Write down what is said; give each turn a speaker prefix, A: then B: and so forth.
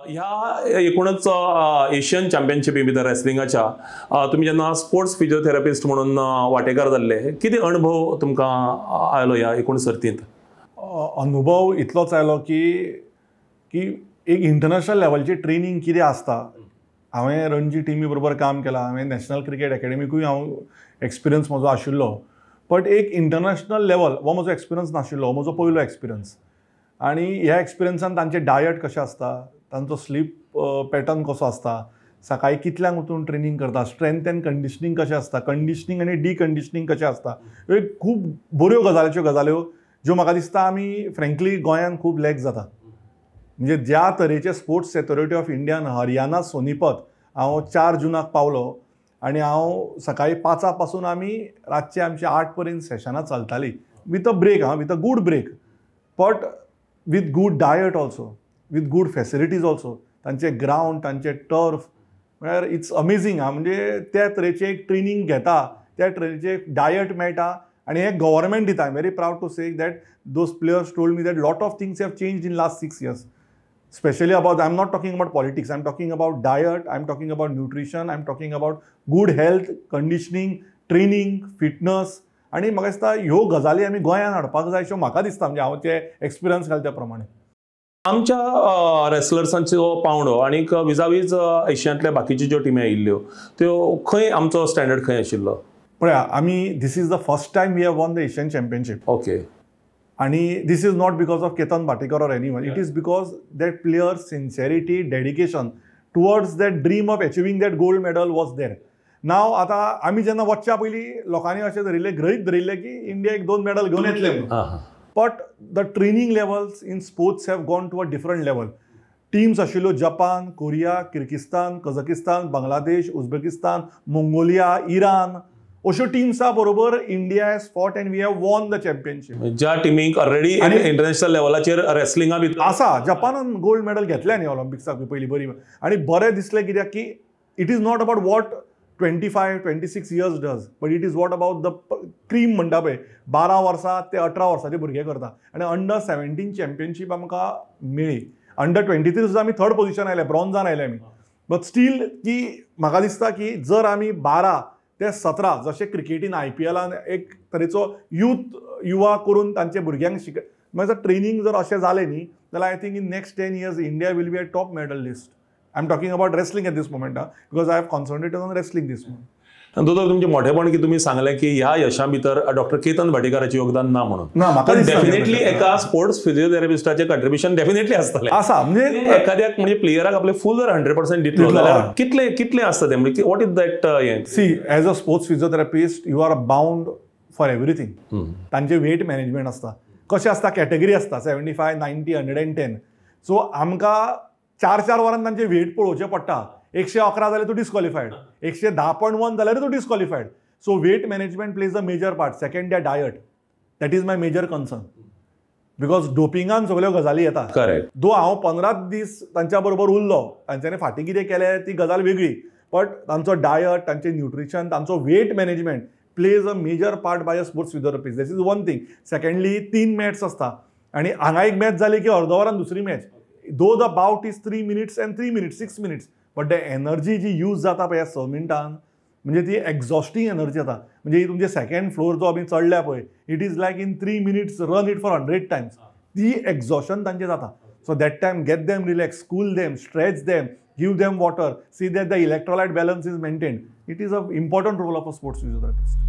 A: ह्या एकूणच एशियन चॅम्पियनशिपी भितर रेसलिंगाच्या तुमी जेन्ना स्पोर्ट्स फिजियोथेरपिस्ट म्हणून वांटेकार जाल्ले, कितें अणभव तुमकां आयलो ह्या एकूण सर्तींत?
B: अनुभव इतलोच आयलो की की एक इंटरनॅशनल लेवलची ट्रेनींग कितें आसता. हांवें रणजी टिमी बरोबर काम केलां, हांवें नॅशनल क्रिकेट एकेडमीकूय हांव एक्सपिरियन्स म्हजो आशिल्लो, बट एक इंटरनॅशनल लेवल हो म्हजो एक्सपिरियन्स नाशिल्लो, हो म्हजो पयलो एक्सपिरियन्स. आनी ह्या एक्सपिरियन्सान तांचें डायट कशें आसता, तांचो स्लीप पॅटर्न कसो आसता, सकाळीं कितल्यांक उठून ट्रेनींग करता, स्ट्रेंथ एंड कंडिशनींग कशें आसता, कंडिशनींग आनी डिकंडिशनींग कशें आसता, ह्यो खूब बऱ्यो गजालीच्यो गजाल्यो ज्यो म्हाका दिसता आमी फ्रेंकली गोंयांत खूब लॅक जाता. म्हणजे ज्या तरेचे स्पोर्ट्स ऑथॉरिटी ऑफ इंडियान हरियाणा सोनीपत हांव 4 जूनाक पावलो आनी हांव सकाळीं 5 पासून आमी रातचे आमचे 8 पर्यंत सेशनां चलतालीं, विथ अ ब्रेक, आं, with a good break, but with good diet also, with good facilities also. तांचे ग्रावंड, तांचे टर्फ म्हळ्यार it's amazing. आं, म्हणजे त्या तरेचें एक ट्रेनींग घेता, त्या तरेचें डायट मेळटा आनी हें गव्हर्मेंट दिता. I am very proud to say that those players told me that lot of things have changed in last 6 years. Specially about, I am not talking about politics, I am talking about diet, I am talking about nutrition, I am talking about good health, conditioning, training, fitness. आनी म्हाका दिसता ह्यो गजाली आमी गोंयांत हाडपाक जाय अश्यो म्हाका दिसता, म्हणजे हांव ते एक्सपिरियन्स घाल त्या प्रमाणे.
A: आमच्या रेसलर्सांचो पावंडो आनीक विजावीज एशियांतल्या बाकीच्यो ज्यो टिमी आयिल्ल्यो त्यो खंय आमचो स्टँडर्ड खंय आशिल्लो?
B: पळया, आमी this is the first time we have won the Asian championship.
A: Okay.
B: आनी this is not because of Ketan Bhatikar or anyone, it is because that player sincerity, dedication towards that dream of achieving that gold medal was there. Now आतां आमी जेन्ना वचच्या पयलीं लोकांनी अशें धरिल्लें, गृहीत धरिल्लें की India एक 2 मेडल घेवन येतले म्हणून. But the training levels in sports have gone to a different level. Teams आशिल्ल्यो Japan, Korea, Kyrgyzstan, Kazakhstan, Bangladesh, Uzbekistan, Mongolia, Iran, अश्यो टिम्सा बरोबर India has fought and we have won the championship.
A: ज्या टिमीक already international लेवलाचेर रेसलिंगा बी
B: आसा, जपानान gold medal घेतलें न्ही ऑलिम्पिक्साक पयलीं बरी. आनी बरें दिसलें कित्याक की it is not about what 25, 26 years does, but it is what about the cream म्हणटा पळय, 12 वर्सां ते 18 वर्सांचे भुरगे करता. आनी अंडर 17 चॅम्पियनशीप आमकां मेळ्ळी. अंडर 23 सुद्दां आमी थर्ड पोझिशन आयले, ब्रॉन्झान आयले आमी. बट स्टील की म्हाका दिसता की जर आमी 12 ते 17 जशें क्रिकेटीन IPLान एक तरेचो यूथ युवा करून तांचे भुरग्यांक शिक मागीर ट्रेनींग जर अशें जालें न्ही जाल्यार I think in next 10 years India will be a top medal list. I am talking about wrestling at this moment because I have concentrated on wrestling this moment.
A: दोतोर, तुमचें मोठेपण की तुमी सांगलें की ह्या यशा भितर डॉक्टर केतन भाटीकाराचें योगदान ना म्हणून.
B: ना, म्हाका
A: डेफिनेटली एका स्पोर्ट्स फिजियोथेरपिस्टाचें कंट्रिब्युशन डेफिनेटली आसतलें.
B: आसा, म्हणजे
A: एखाद्याक म्हणजे प्लेयराक आपले फूल जर 100% दितलो जाल्यार कितले कितले आसता तें, म्हणजे what is that हें?
B: See, as a sports physiotherapist you are bound for everything. तांचें वेट मॅनेजमेंट आसता, कशें आसता, कॅटेगरी आसता 75, 90, 110. सो आमकां 4-4 वरां तांचें वेट पळोवचें पडटा. 111 जाल्यार तूं डिस्क्वॉलिफायड, 110.1 जाल्यार तूं disqualified. So weight management plays a major part. Second, their diet, that is my major concern because डोपिंगान सगळ्यो गजाली येता.
A: करेक्ट.
B: दो हांव 15 दीस तांच्या बरोबर उरलो, तांच्यांनी फाटीं कितें केलें ती गजाल वेगळी, बट तांचो डायट, तांचें न्युट्रिशन, तांचो weight management plays a major part by a sports physiotherapist. That is one thing. Secondly, 3 match आसता आनी हांगा एक मॅच जाली की अर्द वरान दुसरी match. Though the bout is 3 minutes and 3 minutes, 6 minutes, but the energy ji use जाता पळय 6 मिनटान, म्हणजे ती एक्झॉस्टींग एनर्जी जाता. म्हणजे ही तुमचे सेकंड फ्लोर जो आमी चडल्या पळय, it is like in 3 minutes run it for 100 times. ती एक्झॉशन तांचें जाता. So that time get them relax, cool them, stretch them, give them water, see that the electrolyte balance is maintained. It is a important role of a sports physiotherapist.